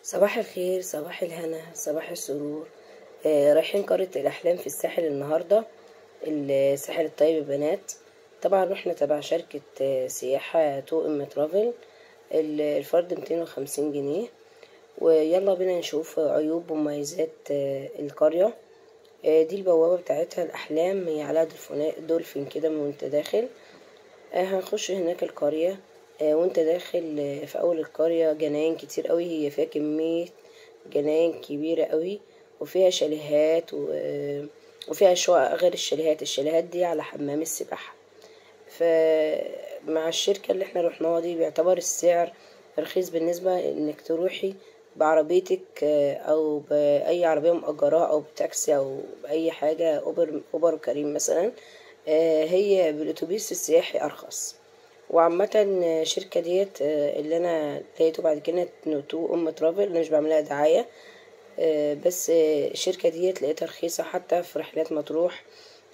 صباح الخير، صباح الهنا، صباح السرور. رايحين قرية الأحلام في الساحل النهاردة، الساحل الطيب يا بنات. طبعا رحنا تبع شركة سياحة 2M Travel، الفرد 250 جنيه. ويلا بينا نشوف عيوب ومميزات القرية. دي البوابة بتاعتها الأحلام، هي عليها دولفين كده من وانت داخل. هنخش هناك القرية. وانت داخل في اول القرية جناين كتير قوي، هي فيها كمية جناين كبيرة قوي، وفيها شاليهات وفيها شقق غير الشاليهات. الشاليهات دي على حمام السباحة. فمع الشركة اللي احنا رحناها دي بيعتبر السعر رخيص بالنسبة انك تروحي بعربيتك او باي عربية مأجراها او بتاكسي او باي حاجة، اوبر كريم مثلا. هي بالاتوبيس السياحي ارخص. وعامة الشركة ديت اللي انا لقيته بعد كده 2M Travel، انا مش بعملها دعاية، بس الشركة ديت لقيتها رخيصة حتى في رحلات مطروح،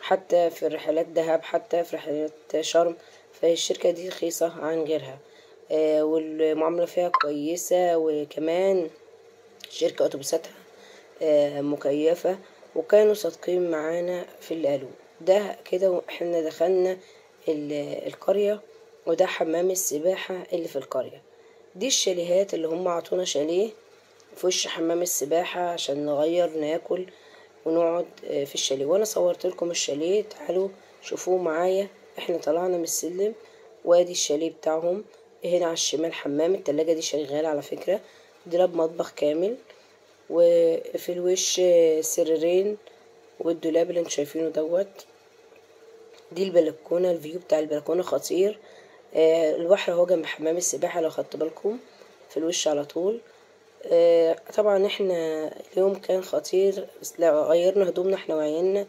حتى في رحلات دهب، حتى في رحلات شرم. فالشركة دي رخيصة عن غيرها، والمعاملة فيها كويسة، وكمان شركة اتوبيساتها مكيفة، وكانوا صادقين معانا في اللي قالوه ده. كده واحنا دخلنا القرية، وده حمام السباحة اللي في القرية. دي الشاليهات اللي هم عطونا شاليه في وش حمام السباحة عشان نغير ناكل ونقعد في الشاليه. وانا صورت لكم الشاليه، تعالوا شوفوه معايا. احنا طلعنا من السلم وادي الشاليه بتاعهم. هنا على الشمال حمام، التلاجة دي شغالة على فكرة، دولاب مطبخ كامل، وفي الوش سريرين والدولاب اللي انتوا شايفينه دوت. دي البلكونة، ال view بتاع البلكونة خطير. البحر اهو جنب حمام السباحة لو خدت بالكم، في الوش على طول. طبعا احنا اليوم كان خطير، غيرنا هدومنا احنا وعيالنا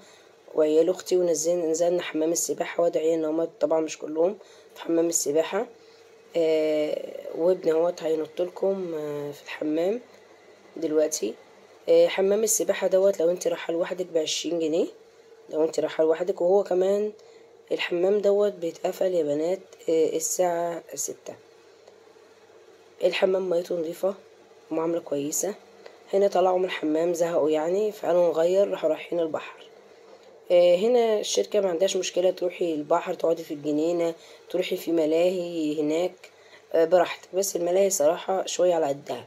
وعيال اختي، ونزلنا حمام السباحة. وادي عيالنا هما طبعا مش كلهم في حمام السباحة. وابني اهوت هينط لكم في الحمام دلوقتي. حمام السباحة دوت لو انت رايحة لوحدك ب20 جنيه، لو انت رايحة لوحدك. وهو كمان الحمام دوت بيتقفل يا بنات الساعة 6. الحمام ميته نظيفة ومعاملة كويسة. هنا طلعوا من الحمام زهقوا يعني، فقالوا نغير، راحوا رايحين البحر. هنا الشركة ما عندهاش مشكلة، تروحي البحر، تقعدي في الجنينة، تروحي في ملاهي هناك براحتك. بس الملاهي صراحة شوية على قدها،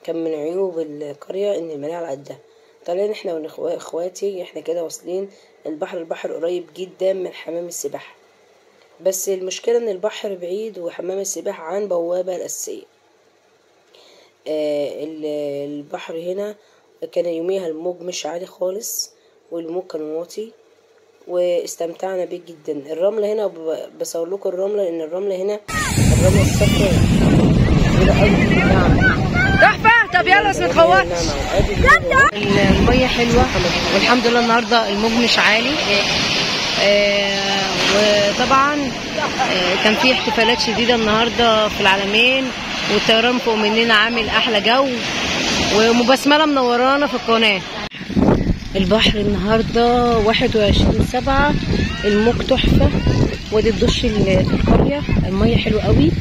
كان من عيوب القرية ان الملاهي على قدها. طالعين احنا واخواتي، احنا كده واصلين البحر. البحر قريب جدا من حمام السباحة، بس المشكلة ان البحر بعيد وحمام السباحة عن بوابة الأساسية. البحر هنا كان يوميها الموج مش عالي خالص، والموج كان واطي، واستمتعنا بيه جدا. الرملة هنا بصور لكم الرملة، لان الرملة هنا الرملة الصفراء تحفة. طب يلا بس ما تخوفش. المية حلوة والحمد لله، النهارده الموج مش عالي. وطبعا كان في احتفالات شديدة النهارده في العلمين، والطيران فوق مننا عامل احلى جو، ومبسمله منورانا في القناة. البحر النهارده 21/7، الموج تحفة، وادي الدش اللي في القرية، المية حلوة قوي،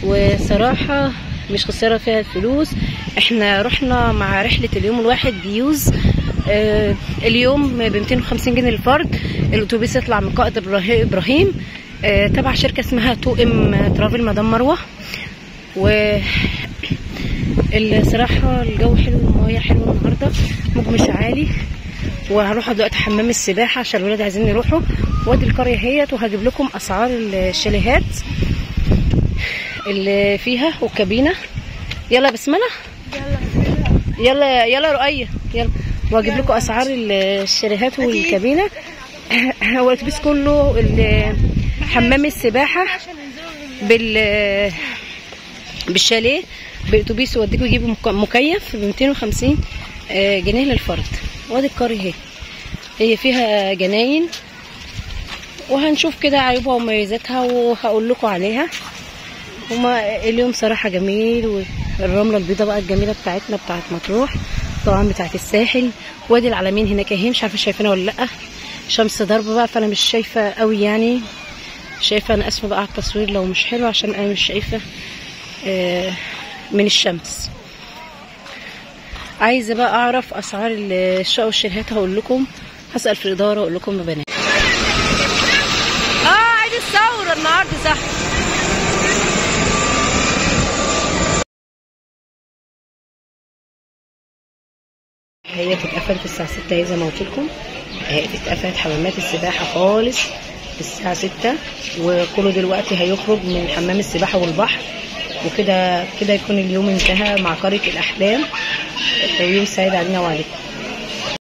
وصراحة مش خسارة فيها الفلوس. احنا رحنا مع رحله اليوم الواحد ديوز، اليوم ب 250 جنيه للفرد. الاتوبيس يطلع من قائد ابراهيم، تبع شركة اسمها 2M Travel مدام مروه. و الصراحة الجو حلو والمية حلوة النهارده، موج مش عالي. وهروح دلوقتي حمام السباحة عشان الولاد عايزين يروحوا. وادي القرية اهيت، وهجيب لكم اسعار الشاليهات اللي فيها والكابينه. يلا بسملة، يلا يلا رؤية، يلا. وهجيب لكم اسعار الشاليهات والكابينه. هو الاتوبيس كله حمام السباحة بالشاليه بالاتوبيس، يوديكوا يجيبوا مكيف ب 250 جنيه للفرد. وادي القرية اهي، هي فيها جناين، وهنشوف كده عيوبها ومميزاتها وهقول لكم عليها. هما اليوم صراحة جميل، والرملة البيضاء بقى الجميلة بتاعتنا بتاعت مطروح طبعا، بتاعت الساحل. وادي العلمين هناك اهي، مش عارفة شايفينها ولا لأ، شمس ضرب بقى فأنا مش شايفة قوي يعني. شايفة، أنا آسفة بقى على التصوير لو مش حلو عشان أنا مش شايفة من الشمس. عايزه بقى اعرف اسعار الشقق والشاليهات، هقول لكم، هسال في الادارة واقول لكم يا بنات. عيد الثورة النهارده صح. هي اتقفلت الساعة 6 زي ما قلت لكم، هي اتقفلت حمامات السباحة خالص الساعة 6، وكله دلوقتي هيخرج من حمام السباحة والبحر وكده. كده يكون اليوم انتهى مع قرية الاحلام. يوم سعيد علينا وعليكم.